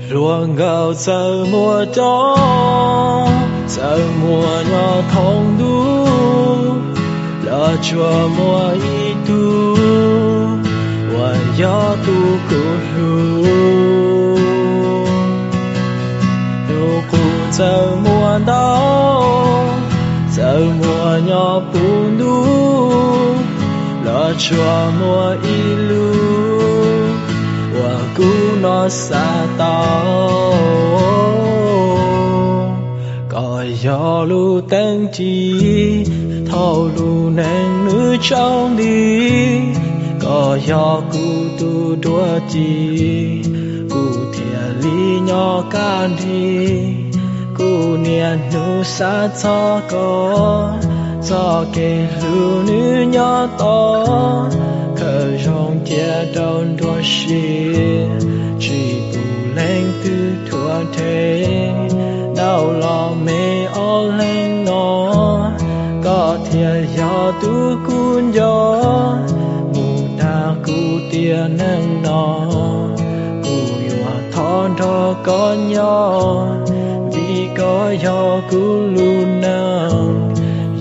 Hluas nkauj txawm muaj coob, txawm muaj nyob thoob ntuj, los tsuas muaj ib tug uas yog tus kuv hlub. Nus qus txawm muaj ntau, txawm muaj nyob puv ntuj, los tsuas muaj ib lub uas kuv no xav tau. Koj yog lub teeb ci thaum lub neej nws tsaus nti, koj yog kuv tus duab ci, kuv thiaj li nyob kaj nrig. Kuv niaj hnub xav txog koj, txoj kev hlub nws nyob tos, khaws zoo cia rau nruab siab, tsis pub leej twg thuam rhe. Ntau los me ob leeg no, koj thiaj yog tus kuv nco, mus tag kuv tiam neej no, kuv yuav thov nrog koj nyob, vim koj yog kuv lub neej,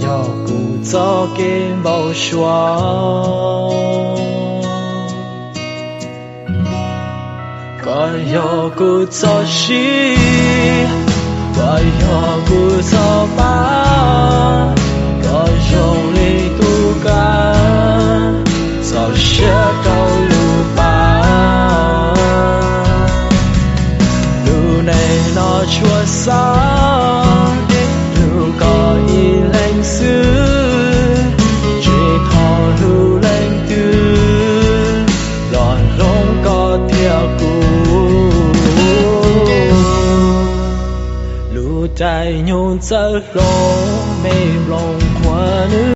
yog kuv txoj kev npau suav. Koj yog kuv txoj sia, koj yog kuv txoj paj, koj zoo li tus kab txoj sia rau lub paj. Lub neej no tsuas xav hlub koj ib leeg xwb, tsis txhob hlub leej twg, los hloov koj thiab kuv. Lub caij nyoog txawm hlob, me nplooj qhuav nws